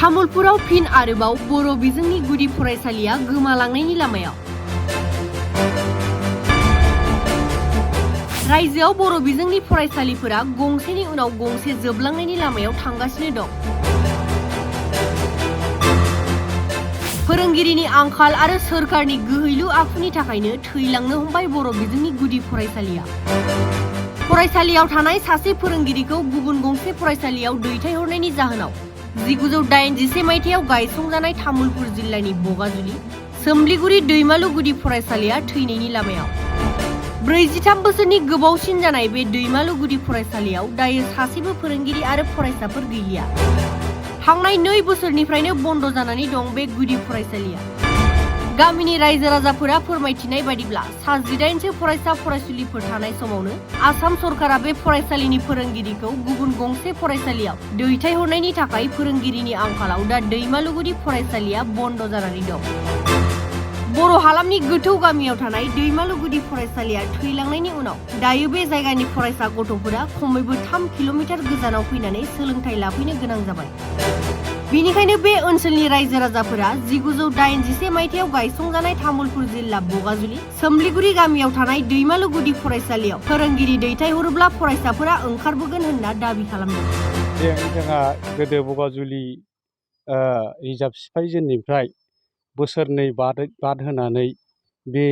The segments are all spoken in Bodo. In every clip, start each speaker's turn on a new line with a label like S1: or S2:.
S1: तामुलपुराव फिन आरोबाव बर' बिजोंनि गुदि फरायसालिया गोमालांनायनि लामायाव। रायजोआव बर' बिजोंनि फरायसालिफोरा गंसेनि उनाव गंसे जोबलांनायनि लामायाव थांगासिनो दं। फोरोंगिरिनि आंखाल आरो सोरखारनि गोहैलु आखुनि थाखायनो थैलांनो हमबाय बर' बिजोंनि गुदि फरायसालिया। फरायसालियाव थानाय सासे फोरोंगिरिखौ गुबुन गंसे फरायसालियाव दैथायहरनायनि जाहोनाव 1981 मायथाइयाव गायसंजानाय तामुलपुर जिल्लानि बगाजुलि सोमलिगुरि दैमालु गुदि फरायसालिया थैनायनि लामायाव। 43 बोसोरनि गोबावसिन जानाय बे दैमालु गुदि फरायसालियाव दायो सासेबो फोरोंगिरि आरो फरायसाफोर गैलिया। थांनाय 2 बोसोरनिफ्रायनो बन्द जानानै दं बे गुदि फरायसालिया। गामिनि रायजो राजाफोरा फोरमायथिनाय बायदिब्ला सा 18सो फरायसा फरायसुलिफोर थानाय समावनो आसाम सरकारा बे फरायसालिनि फोरोंगिरिखौ गुबुन गंसे फरायसालियाव दैथायहरनायनि थाखाय फोरोंगिरिनि आंखालाव दा दैमालुगुरि फरायसालिया बन्द जानानै दं। बर' हालामनि गोथौ गामियाव थानाय दैमालुगुरि फरायसालिया थैलांनायनि उनाव दायो बे जायगानि फरायसा गथ'फोरा खमैबो 3 किल'मिटार गोजानाव फैनानै सोलोंथाइ लाफैनो गोनां जाबाय। बेनिखायनो बे ओनसोलनि रायजो राजाफोरा 1981 मायथाइयाव गायसंजानाय तामुलपुर जिल्ला बगाजुलि सोमलिगुरि गामियाव थानाय दैमालु गुदि फरायसालियाव फोरोंगिरि दैथायहरोब्ला फरायसाफोरा ओंखारबोगोन होनना दाबि खालामदों।
S2: जोंहा गोदो बगाजुलि रिजार्भ सिफायजेननिफ्राय बोसोरनै बाद होनानै बे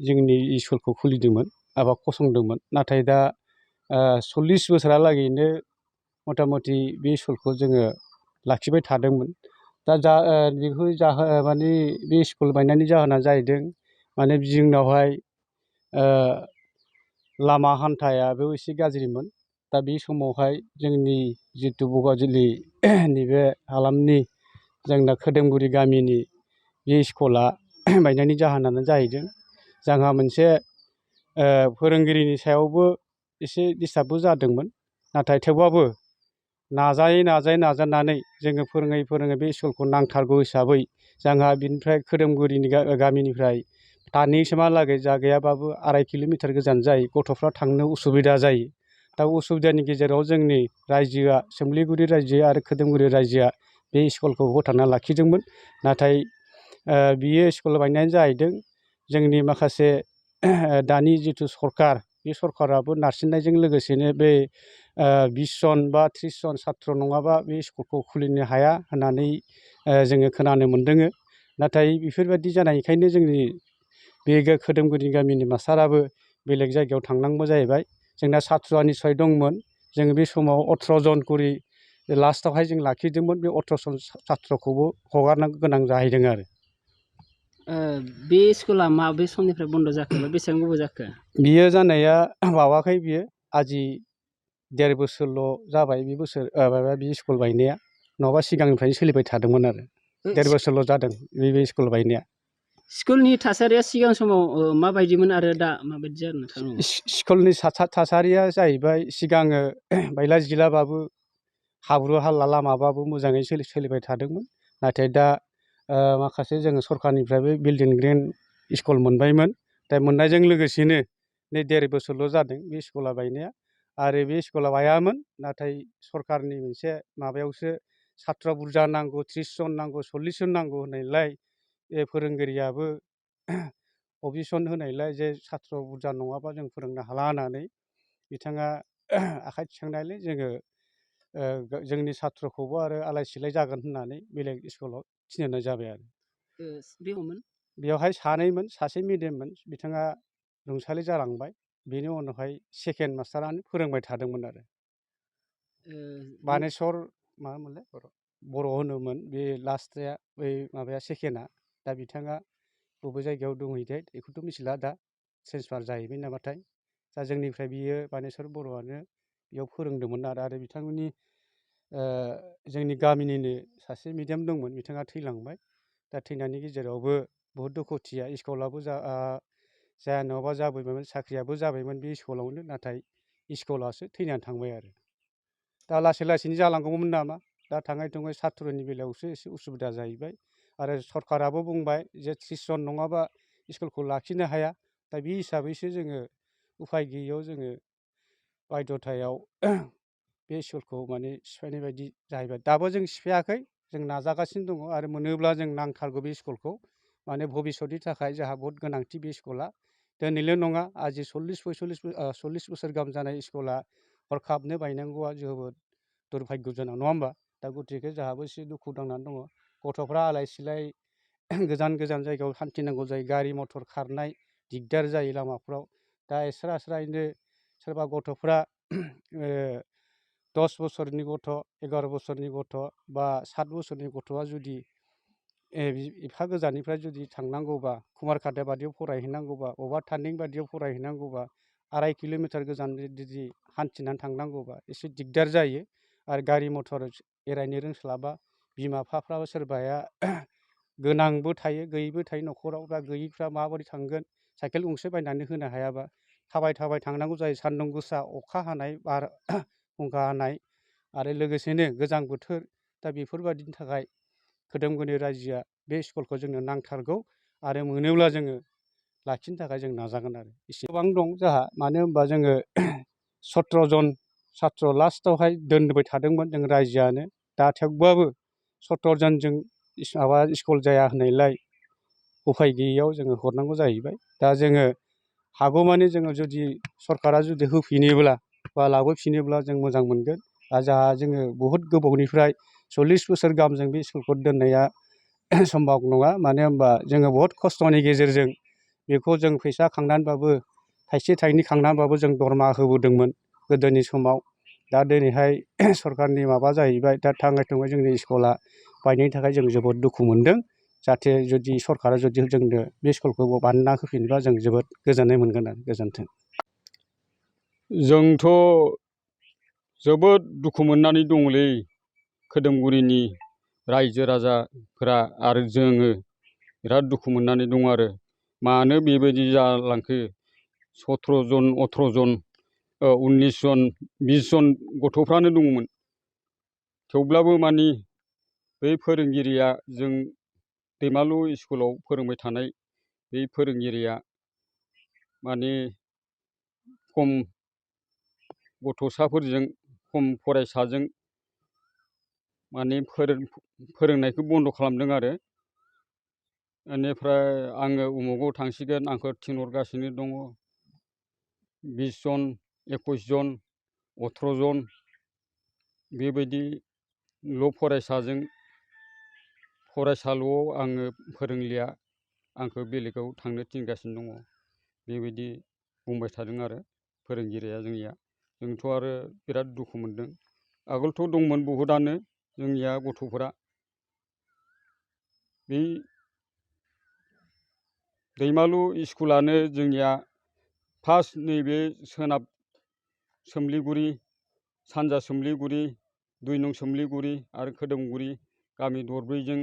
S2: जोंनि स्कुलखौ खुलिदोंमोन एबा फसंदोंमोन। नाथाय दा 40 बोसोरहालागैनो मथा मथि बे स्कुलखौ जोङो लाखिबाय थादोंमोन। दा बेखौ माने बे स्कुल बायनायनि जाहोना जाहैदों माने जोंनावहाय लामा हान्थायाबो एसे गाज्रिमोन। दा बे समावहाय जोंनि जितु बगाजुलि नैबे हालामनि जोंना खोदोमगुरि गामिनि बे स्कुला बायनायनि जाहोनानो जाहैदों जोंहा मोनसे फोरोंगिरिनि सायावबो एसे डिस्टार्बबो जादोंमोन। नाथाय थेवबाबो नाजानानै जोङो फोरोङै बे स्कुलखौ नांथारगौ हिसाबै जोंहा बिनिफ्राय खोदोमगुरिनि गामिनिफ्राय दानिसिमहालागै जागायाबाबो 2.5 किल'मिटार गोजान जायो। गथ'फ्रा थांनो उसुबिदा जायो। दा उसुबिदानि गेजेराव जोंनि रायजोआ सोमलिगुरि रायजो आरो खोदोमगुरि रायजोआ बे स्कुलखौ फोथांना लाखिदोंमोन। नाथाय बियो स्कुल बायनायानो जाहैदों जोंनि माखासे दानि जिथु सरकार, बे सरकाराबो नारसिननायजों लोगोसेनो बे 20 जन बा 30 जन सात्र नङाबा बे स्कुलखौ खुलिनो हाया होननानै जोङो खोनानो मोन्दों। नाथाय बेफोरबायदि जानायखायनो जोंनि बे खोदोमगुरि गामिनि मास्टाराबो बेलेग जायगायाव थांनांगौ जाहैबाय। जोंना सात्र'आ निस्सय दंमोन। जोङो बे समाव 18 जन करि लास्टआवहाय जों लाखिदोंमोन। बे 18 जन सात्र'खौबो हगारनो गोनां जाहैदों आरो।
S3: बे स्कुला माबे समनिफ्राय बन्द जाखो? बेसेबां गोबाव जाखो? बियो
S2: जानाया बावाखै। बियो आजि 1.5 बोसोरल' जाबाय। बे बोसोर बे स्कुल बायनाया, नङाबा सिगांनिफ्रायनो सोलिबाय थादोंमोन आरो 1.5 बोसोरल' जादों बे स्कुल बायनाया।
S3: स्कुलनि थासारिया सिगां समाव माबायदिमोन आरो दा माबायदि जानो थाङो?
S2: स्कुलनि थासारिया जाहैबाय सिगाङो बायला जिलाबाबो हाब्रु हाला लामाबाबो मोजाङै सोलिबाय थादोंमोन। नाथाय दा माखासे जोङो सरखारनिफ्रायबो बिल्डिं ग्रेन स्कुल मोनबायमोन। दा मोननायजों लोगोसेनो नै 1.5 बोसोरल' जादों बे स्कुला बायनाया। आरो बे स्कुला बायामोन, नाथाय सरखारनि मोनसे माबायावसो सात्र बुरजा नांगौ, 30 जन नांगौ, 40 जन नांगौ होननायलाय फोरोंगिरियाबो अबजेक्सन होनायलाय जे सात्र बुरजा नङाबा जों फोरोंनो हाला होननानै बिथाङा आखाइ थिखांनायलाय जोङो जोंनि सात्रखौबो आरो आलाय सिलाय जागोन होननानै बेलेग स्कुलाव थिनहरनाय जाबाय आरो। बेवहाय सानैमोन, सासे मेडियाममोन, बिथाङा रुंसारि जालांबाय। बेनि उनावहाय सेकेन्ड मास्टारानो फोरोंबाय थादोंमोन आरो। बानेस्वर मामोनलाय बर' होनोमोन बे लास्टआ, बै माबाया सेकेन्डआ। दा बिथाङा बबे जायगायाव दंहैथाय बेखौथ' मिथिला, दा ट्रेन्सफार जाहैबाय नामाथाय। दा जोंनिफ्राय बियो बानेस्वर बर'आनो बेयाव फोरोंदोंमोन आरो बिथांमोननि जोंनि गामिनिनो सासे मेडियाम दंमोन, बिथाङा थैलांबाय। दा थैनायनि गेजेरावबो बहुद दुखुथिया। स्कुलाबो जाया नङाबा जाबायमोन, साख्रियाबो जाबायमोन बे स्कुलावनो, नाथाय स्कुलासो थैनानै थांबाय आरो। दा लासै लासैनो जालांगौमोन नामा। दा थाङै थुङै सात्र'नि बेलायावसो एसे उसुबिदा जाहैबाय। आरो सरकाराबो बुंबाय जे 30 जन नङाबा स्कुलखौ लाखिनो हाया। दा बे हिसाबैसो जोङो उफाय गैयैयाव जोङो बायध'थायाव बे स्कुलखौ माने सिफायनाय बायदि जाहैबाय। दाबो जों सिफायाखै, जों नाजागासिनो दङ आरो मोनोब्ला जों नांथारगौ बे स्कुलखौ माने भबिसतनि थाखाय जोंहा बहुद गोनांथि बे स्कुला दिनैल' नङा आजि 40 बोसोर गाहाम जानाय स्कुला हरखाबनो बायनांगौआ जोबोद दुर्भाग्यजनक नङा होमबा दा गतिके जोंहाबो एसे दुखु नांनानै दङ गथ'फ्रा आलाय सिलाय गोजान गोजान जायगायाव हान्थिनांगौ जायो गारि मथर खारनाय दिगदार जायो लामाफ्राव दा एस्रा एस्रायैनो सोरबा गथ'फ्रा 10 बोसोरनि गथ' 11 बोसोरनि गथ' बा 7 बोसोरनि गथ'आ जुदि एफा गोजाननिफ्राय जुदि थांनांगौबा कुमारघाटा बादियाव फरायहैनांगौबा बबेबा टार्निं बादियाव फरायहैनांगौबा 2.5 किल'मिटार गोजान जुदि हान्थिनानै थांनांगौबा एसे दिगदार जायो आरो गारि मथर एरायनो रोंस्लाबा बिमा बिफाफ्राबो सोरबाया गोनांबो थायो गैयैबो थायो न'खराव दा गैयैफ्रा माबोरै थांगोन साइकेल गंसे बायनानै होनो हायाबा थाबाय थाबाय थांनांगौ जायो सान्दुं गोसा अखा हानाय बारहुंखा हानाय आरो लोगोसेनो गोजां बोथोर दा बेफोरबायदिनि थाखाय खोदोमगुरि रायजोआ बे स्कुलखौ जोंनो नांथारगौ आरो मोनोब्ला जोङो लाखिनो थाखाय जों नाजागोन आरो एसे गोबां दं जोंहा मानो होनबा जोङो 17 जन सात्र लास्टआवहाय दोनबाय थादोंमोन जों रायजोआनो दा थेवबाबो 17 जनजों माबा स्कुल जाया होननायलाय उफाय गैयैयाव जोङो हरनांगौ जाहैबाय दा जोङो हागौमानि जोङो जुदि सरकारा जुदि होफिनोब्ला बा लाबोफिनोब्ला जों मोजां मोनगोन आरो जोङो बहुद गोबावनिफ्राय 40 बोसोर गाहाम जों बे स्कुलखौ दोननाया सम्भब नङा मानो होनबा जोङो बहुद खस्थ'नि गेजेरजों बेखौ जों फैसा खांनानैबाबो थाइसे थाइनै खांनानैबाबो जों दरमाहा होबोदोंमोन गोदोनि समाव दा दिनैहाय सरकारनि माबा जाहैबाय दा थाङै थुङै जोंनि स्कुला बायनायनि थाखाय जों जोबोद दुखु मोनदों जाहाथे जुदि सरकारा जुदि जोंनो बे स्कुलखौ बानायना होफिनोबा जों जोबोद गोजोननाय मोनगोन आरो गोजोन्थों।
S4: जोंथ' जोबोद दुखु मोननानै दङलै खोदोमगुरिनि रायजो राजाफोरा आरो जोङो बिराद दुखु मोननानै दङ आरो मानो बेबायदि जालांखो 17 जन 18 जन 19 जन 20 जन गथ'फ्रानो दङमोन थेवब्लाबो मानि बै फोरोंगिरिया जों दैमालु स्कुलाव फोरोंबाय थानाय बै फोरोंगिरिया माने खम गथ'साफोरजों खम फरायसाजों माने फोरोंनायखौ बन्द' खालामदों आरो बेनिफ्राय आङो उमुगाव थांसिगोन आंखौ थिनहरगासिनो दङ 20 जन 21 जन 18 जन बेबायदिल' फरायसाल'आव आङो फोरोंलिया आंखौ बेलेगाव थांनो थिनगासिनो दङ बेबायदि बुंबाय थादों आरो फोरोंगिरिया जोंनिया जोंथ' आरो बिराद दुखु मोनदों आगोलथ' दंमोन बहुदआनो जोंनिया गथ'फोरा बै दैमालु स्कुलानो जोंनिया फार्स्ट नैबे सोनाब सोमलिगुरि सानजा सोमलिगुरि 2 नं सोमलिगुरि आरो खोदोमगुरि गामि दरब्रैजों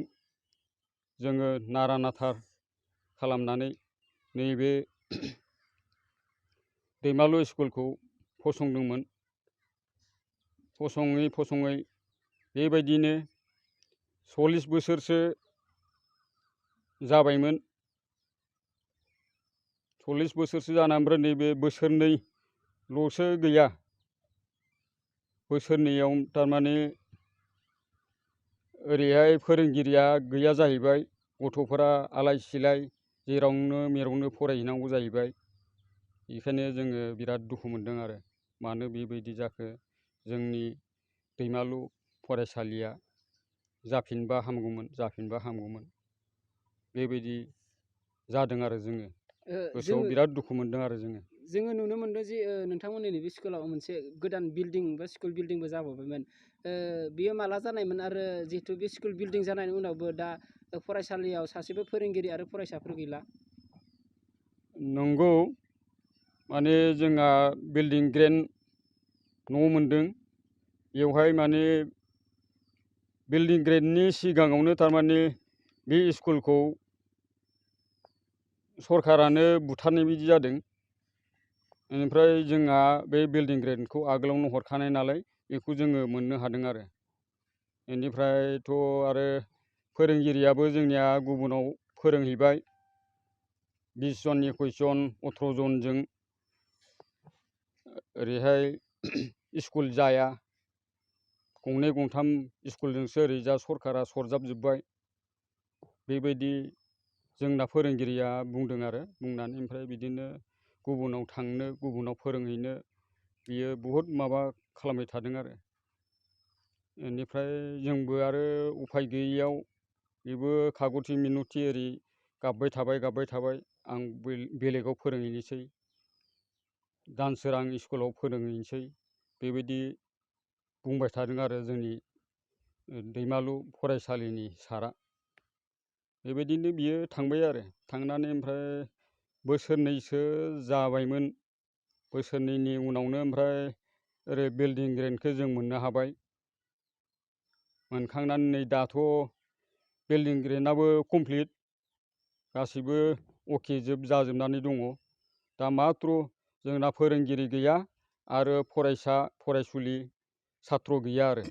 S4: जोङो नारा नाथा खालामनानै नैबे दैमालु स्कुलखौ फसंदोंमोन फसङै बेबायदिनो 40 बोसोरसो जाबायमोन 40 बोसोरसो जाना ओमफ्राय नैबे बोसोरनैल'सो गैया बोसोरनैयाव थारमाने ओरैहाय फोरोंगिरिया गैया जाहैबाय गथ'फोरा आलाय सिलाय जेरावनो मेरावनो फरायहैनांगौ जाहैबाय बेखायनो जोङो बिराद दुखु मोनदों आरो मानो बेबायदि जाखो जोंनि दैमालु फरायसालिया जाफिनबा हामगौमोन बेबायदि जादों आरो जोङो गोसोआव बिराद दुखु मोनदों आरो
S3: जोङो नुनो मोनदों जे नोंथांमोननि नैबे स्कुलाव मोनसे गोदान बिल्डिं बा स्कुल बिल्डिंबो जाबावबायमोन बियो माला जानायमोन आरो जिहेतु बे स्कुल बिल्डिं जानायनि उनावबो दा फरायसालियाव सासेबो फोरोंगिरि आरो फरायसाफोर गैला
S4: नंगौ माने जोंहा बिल्डिं ग्रेन्ड न' मोनदों बेवहाय माने बिल्डिं ग्रेन्डनि सिगाङावनो थारमाने बे स्कुलखौ सरकारानो बुथारनाय बायदि जादों बेनिफ्राय जोंहा बे बिल्डिं ग्रेन्डखौ आगोलावनो हरखानाय नालाय बेखौ जोङो मोननो हादों आरो बेनिफ्रायथ' आरो फोरोंगिरियाबो जोंनिया गुबुनाव फोरोंहैबाय 20 जन 21 जन 18 जनजों ओरैहाय स्कुल जाया गंनै गंथाम स्कुलजोंसो ओरैजा सरकारा सरजाबजोब्बाय बेबायदि जोंना फोरोंगिरिया बुंदों आरो बुंनानै ओमफ्राय बिदिनो गुबुनाव थांनो गुबुनाव फोरोंहैनो बियो बहुद माबा खालामबाय थादों आरो बेनिफ्राय जोंबो आरो उफाय गैयैयाव बेबो कागथि मिनथि ओरै गाबबाय थाबाय आं बेलेगाव फोरोंहैनोसै दानसोरां स्कुलाव फोरोंहैनोसै बेबायदि बुंबाय थादों आरो जोंनि दैमालु फरायसालिनि सारा बेबायदिनो बियो थांबाय आरो थांनानै ओमफ्राय बोसोरनैसो जाबायमोन बोसोरनैनि उनावनो ओमफ्राय ओरै बिल्डिं ग्रेन्टखौ जों मोननो हाबाय मोनखांनानै नै दाथ' बिल्डिं ग्रेन्टआबो कमप्लिट गासिबो अके जाजोबनानै दङ दा माथ्र जोंना फोरोंगिरि गैया आरो फरायसा फरायसुलि साथ्र गैया आरो